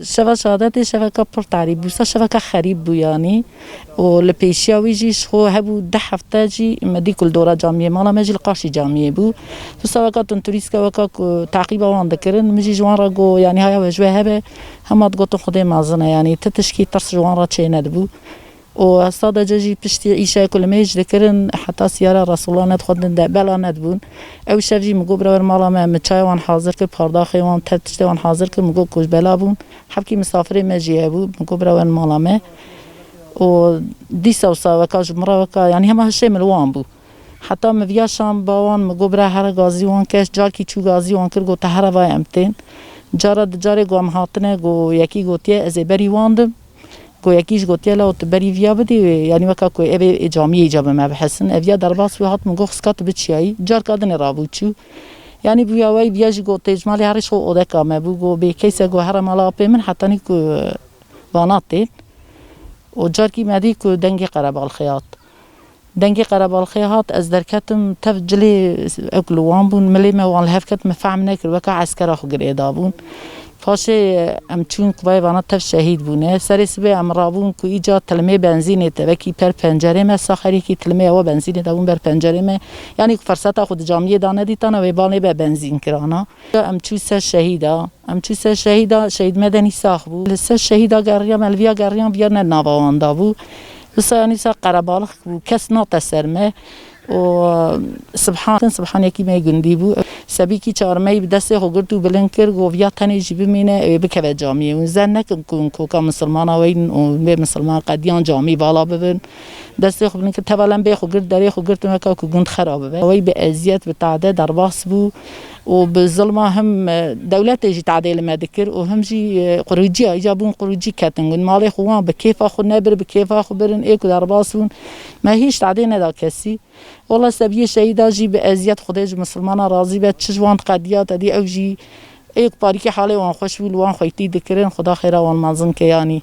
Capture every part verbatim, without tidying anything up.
Şeva şehadetê şeveka pir tarî bû, sa şeveka xerîb bû yanî. Û li pêşiya wî jî ji xwe hebû deh hefte jî me dî ku li dora camiyê, mala me jî li qarşî camiyê bû. Wisa weka tundturîske weka ku teqîba wan dikirin, min jî ji wan re got, yanî haya we ji we hebe, hema digotin Xwedê mezin e, yanî ti tişkî tirs ji wan re çênedibû. Û sadece jî piştî îşayê ku li mêj dikirin, heta siyara Resûlullah nedixwendin de bela nedibûn. Ew şev jî min got, bira wer mala me, min çaya wan hazir kir, pardaxê wan, tev tiştê wan hazir kir, min got ku ji bela bûn. Hevkî misafirê me jî hebû, min got, bira wer mala me. Û dîsa wisa weka ji min re weka, yanî hema hişê min li wan bû. Heta min viya şan ba wan, min got, bira here gazî wan ke, carkî çû gazî wan kir, got, te here vay em tên. Cara di carê ku em hatine, got, yekî gotiye, ez ê berî wan dim. Got, yekî jî gotiye, lawo tu berî viya bidî, yanî weka ku ev ê camiyê îca bi me bihesin. Ev ya derbas bû, hat min got, xizka tu biçiyayî. Carka dinê rabû çû. Yanî bûya wey, viya jî got, tê ji malê herî ji xwe odeka me bû. Got, bê keyse got, here mala apê min, hetanî ku vana tên. Û carkî me dî ku dengê qerebalxê hat. Dengê qerebalxê hat, ez derketim, tev cilê ew li wan bûn, milê me wan li hev ket, min fehm nekir, weka eskera xwe girêdabûn. Paşê em çûn ku vay vana tev şehîd bûne. Serê sibê em rabûn ku îca tilmê benzînê te, wekî per pencerê me, saxerîkî tilmê ewa benzînê dabûn ber pencerê me. Yanî ku ferseta xwe di camiyê de nedîtana, wê balê be benzîn kirana. Em çû ser şehîda. Em çû ser şehîda, şehîd Medenî sax bû. Li ser şehîda geriya me, li viya geriyan viya ne nava wan da bû. Wisa yanî wisa qerebalix bû, kes nate ser me. Û Sibhan, Sibhan yekî me gundî bû. Sebîkî çarmeyî bi destê xwe girt û bilind kir, got, viya tenê jî bimîne, ê bikeve camiyê. Hûn zen nekin ku hûn koka misilmana we yin û wê misilman qediyan camî vala bibin. Destê xwe bilind kir, teva lembê xwe girt, derê xwe girtin weka ku gund xera bibe. Wey bi eziyet, bi tade derbas bû. û bi zilma him, e, dewletê jî tadê li me dikir û him jî, e, qurûciya, îca bûn qurûcî ketin. Gun malê xwe wan bi kêfa xwe nebir, bi kêfa xwe birin, ê ku derbas bûn. Me hîç tadê neda kesî. Wela sebiyê şehîda jî bi eziyet Xwedê ji misilmana razî be, çi ji wan diqediya, te dî ew jî ê ku parîkê halê wan xweş bû, li wan xweytî dikirin, Xweda xêra wan mezin ke yanî.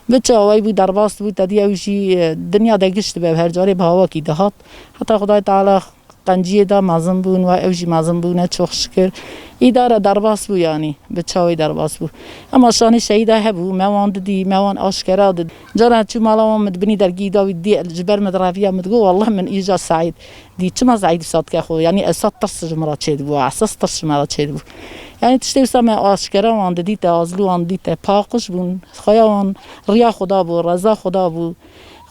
Bi çawayî bû derbas bû, te dî ew jî, e, dinya de giş dibe, her carê bi hawakî dihat. Heta Xwedayê Teala qenciyê da mezin bûn, we ew jî mezin bûne, çok şükür. Îdare derbas bû yanî, bi çawê derbas bû. Ema şanê şehîda hebû, me wan didî, me wan aşkera did. Cara çû mala wan, min di binî dergî da wî dî, ji ber min direviya, min digot, wallah min îja Seîd dî. Çima Seîd wisa dike xwe? Yanî ez sed tirs ji min re çêdibû, esas tirs ji min re çêdibû. Yanî tiştê wisa me aşkera wan didî te, azlî wan didî te, paqij bûn. Xweya wan riya Xuda bû, reza Xuda bû.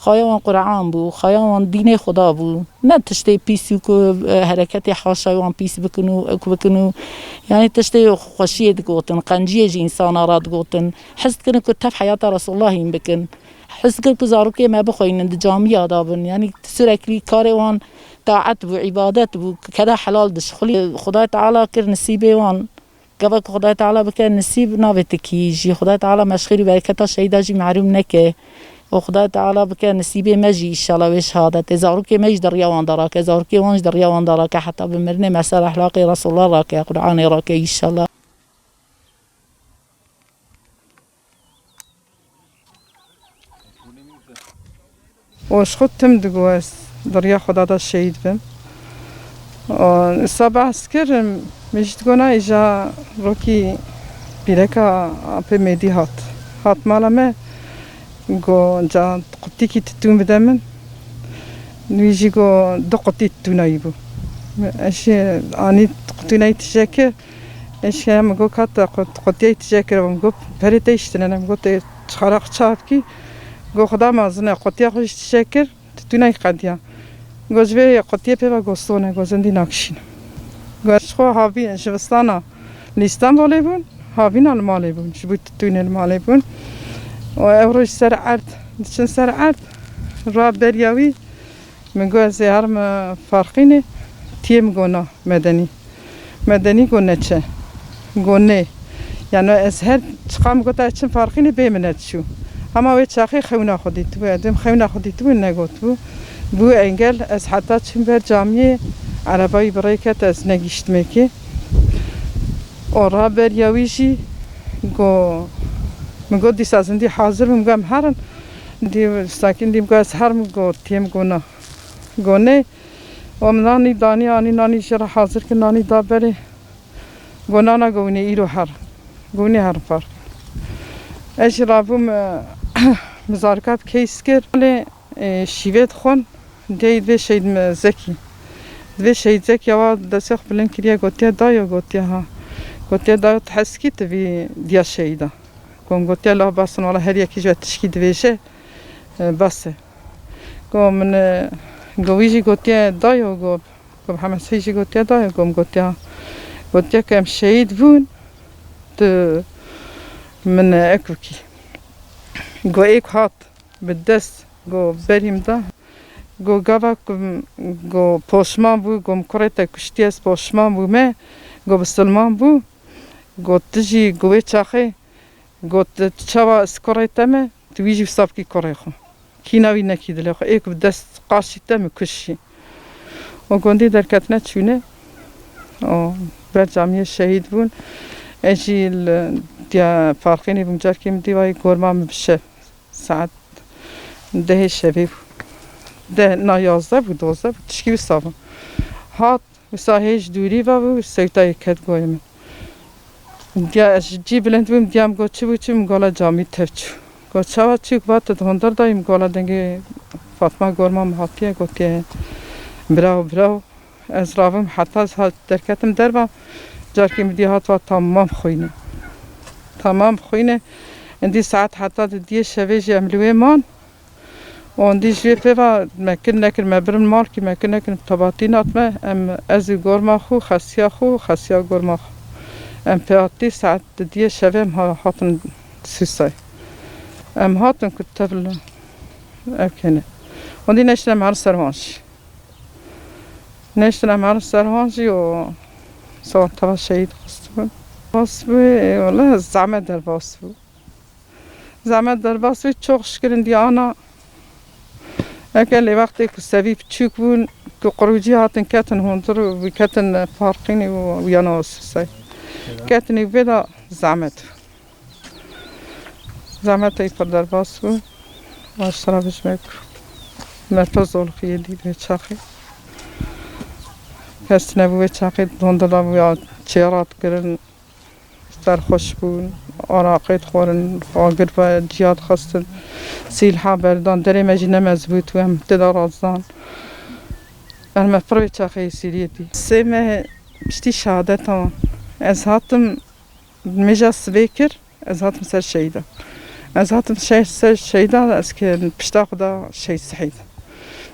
Xaya wan Quran bû, xaya wan dînê Xuda bû. Ne tiştê pîs û ku, e, hereketê haşa wan pîs bikin û ew bikin û, yanî tiştê xweşiyê digotin, qenciyê ji însana re digotin. Hez dikin ku tev heyata Resulullah hîn bikin. Hez dikin ku zarokê me bixweynin, di camiya de bin. Yanî sürekli karê wan taet bû, îbadet bû, keda helal dişixulî. Xwedayê Teala kir nisîbê wan. Gava ku Xwedayê Teala bike nisîb navê tikî jî, Xwedayê Teala me ji xêr û bereketa şehîda jî mehrûm neke. Û Xwedayê Teala bike nisîbê me jî înşallah wê şehadetê. Zarokê me jî di riya wan de rake, zarokê wan jî di riya wan de rake, heta bi mirinê me ser ehlaqê Resulullah rake, Qur'anê rake înşallah. û ji xwe tim digo ez di riya Xweda de şehîd bim. Û wisa behs kir, min jî digo na îja rokî pîreka apê Mêdî hat. Hat mala me, go ca qutikî titûn bide min. Wî jî go du qutî titûna wî bû. Ez jî anî qutîna wî tije kir. Eşkeya min got, ka te qut-, qutiyê tije kir, min got, perê te îştine ne, min got, tê çixara xwe çav kî. Got, Xuda mezin e, qutiya xwe jî tije kir, titûna wî qediya. Got, ji vê qutiyê pê ve got, sone, got, zindî nakişînim. Got, ji xwe havî, ji vistana li Îstanbulê bûn, havîna li malê bûn, ji bo titûnê li malê bûn. Û ew roj ser erd, diçin ser erd, ra beriya wî, Min got, ez ê herim Farqînê, tiyê min got na, Medenî. Medenî got neçe. Got nê. Yani ez her çiqa min got ez çim Farqînê bê min neçû. Hema wê çaxê xewna xwe dîtibû. Ez dêm xewna xwe dîtibû negotibû. Bû engel ez heta çim ber camiyê, ereba wî bi rê ket ez negihiştimê kê. Ora beriya wî jî got, min got dîsa zindî hazir bim, got em herin. Dî sakîn dî min got ez herim, got tiyê min got na. Got nê. Û min nanî danî, anî nanî jê re hazir kir, nanî da berê. Got nana, got wînê îro herin. Got wînê herin Farqîn. Ez jî rabûm, e, min zarika bi keys kir. Lê, e, şîvê dixwin, dêyî divê şehîd me Zekî. Divê şehîd Zekî ya wa destê xwe bilind kiriye, gotiye dayo, gotiye ha. Gotiye dayo, tu hez kî tu vî diya şehîda. Gon gotiye la bes in, wala her yekî ji we tişkî divêje, e, bes e. Go min, e, go wî jî gotiye dayo, go, go Mihemed Sey jî gotiye dayo, go min gotiye, gotiye ku em şehîd bûn, tu min, e, ek bikî. Go êk hat bi dest, go berî min da. Go gava ku, go poşman bû, go min kurê te kuştiye, ez poşman bûme, go bisilman bû. Go tu jî, go wê çaxê, go tu çawa ez kurê te me, tu wî jî wisa bikî kurê xwe. Kîna wî nekî dilê xwe. Êk bi dest qaşî te min kuşî. Û gondî derketine çûne. Û ber camiyê şehîd bûn. Ez jî li diya Farqînê bûm, carkê min dî wayî gorma min bi şev. Saet dehê şevê bû. Deh, na yazdeh bû, dozdeh bû, tişkî wisa bû. Hat, wisa hê ji dûrî ve bû, sewtayê ket goyê min. Diya ez ji cî bilind bûm, diya min got, "Çi bû, çi?" Min gola camî tev çû. Got, "Çawa çû?" Got, "Tu di hundir dayî?" Min gola dengê Fatma gorma min hatiye, gotiye, "Bravo, bravo." Ez rabim heta ez hat derketim derva, carkê min dî hat va tamam xwîne. Tamam xwîne. Endî saet heta di diyê şevê jî em li wê man. Û endî ji wê pê ve me kir nekir, me birin malkî, me kir nekir, tebatî nat me. Em, ez û gorma xwe, xesiya xwe, xesiya gorma xwe. Em pêhatî saet di diyê şevê em ha-, hatin Sûsay. Em hatin ku tevl ev kene. Endî neştin em herin ser wan jî. Neştin em herin ser wan jî û sewar teva şehîd xistibûn. Bas bû, wele zehmet derbas bû. Zehmet derbas bû, çok şikir in diya ana. Eke lê wextê ku sevî piçûk bûn, ku qirûcî hatin ketin hundir û ketin Farqînî û yana Sûsay. Ketinî vê de zehmet. Zehmetê pir derbas bû. Maştara bijmek. Me pir zolixiyê dî vê çaxê. Kes nebû vê çaxê dondila bû ya çêra dikirin. Serxweş bûn, araqê dixwarin, agir ve ciya dixistin. Sîlha berdan, derê me jî ne mezbût bû, em tê de razdan. Em me pir vê çaxê sîriyê dî. Sê meh piştî şehadeta wan. Ez hatim Mêja sibê kir, ez hatim ser şehîda. Ez hatim şe-, ser şehîda, ez ke pişta xwe da şehîd Sehîd.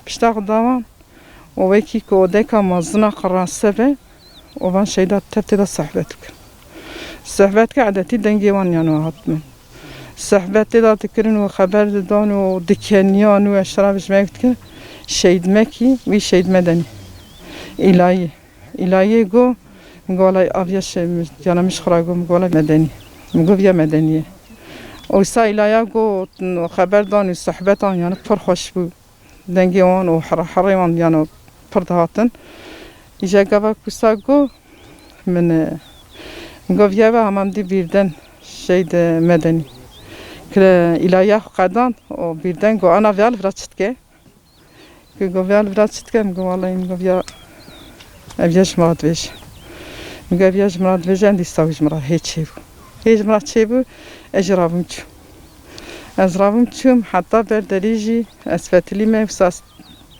Pişta xwe da wan, û wekî ku odeka mezina qirase be, û van şehîda tev tê de sohbet bikin. Sohbet ke edetî dengê wan yan we hat min. Sohbet tê de dikirin û xeber didan û dikeniyan û eşra bi ji me dikin. Şehîd Mekî, wî şehîd Medenî. Îlayî. Îlayê got, min got, "Wela aviya şe-, cana min ji xwe re got, min got, wela Medenî." Min got, "Viya Medenî ye." Oysa Îlaya got, xeber dan û sohbetan, yani pir xweş bû. Dengê wan û here-, herê wan, yani pir dihatin. Îja gava kusa got, min, e, min got, "Viya ve hema min dî birden şehîd Medenî." Kire Îlaya xwe qedand û birden got, "Ana viya li vira çi dike?" Ku goviya li vira çi dike? Min got, "Wellahî," min got, "viya, ev ya ji min re dibêje." Min got, "Ev ya ji min re dibêje," em dîsa wî ji min re hê çêbû. Hê ji min re çêbû, ez jî rabûm çûm. Ez rabûm çûm, heta ber derî jî ez fetilî me, wisa ez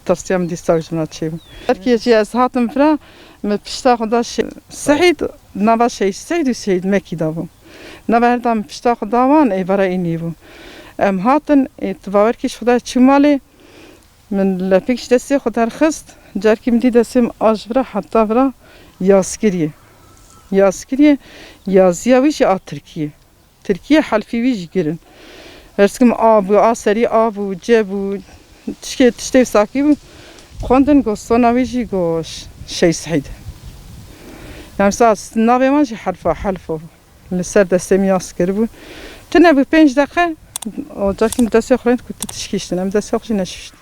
tirsiya min dîsa wî ji min re çêbû. Her kê jî ez hatim vira, min pişta xwe da şe-, Sehîd, nava Şehîd Sehîd û Şehîd Mekî da bû. Nava her da min pişta xwe da wan, êvara înî bû. Em hatin, ê, tu bawer kî ji xwe da çû malê, Min lepik ji destê xwe derxist, carkî min dî destê min a ji vira heta vira yaz kiriye. Yaz kiriye, yaziya wî jî a tirkî ye. Tirkî ye, helfî wî jî girin. Her sikim a bû, a serî a bû, ce bû, tişkê, tiştê sakî bû. Xwendin go sona wî jî go ş-, Şehîd Sehîd. Yani sa navê wan jî helfa, helfo. Li ser destê min yaz kiribû. Tune bû pênc deqe, o carkî min destê xwe rênd ku tu tişkî ştin. Em destê xwe jî neşiştin.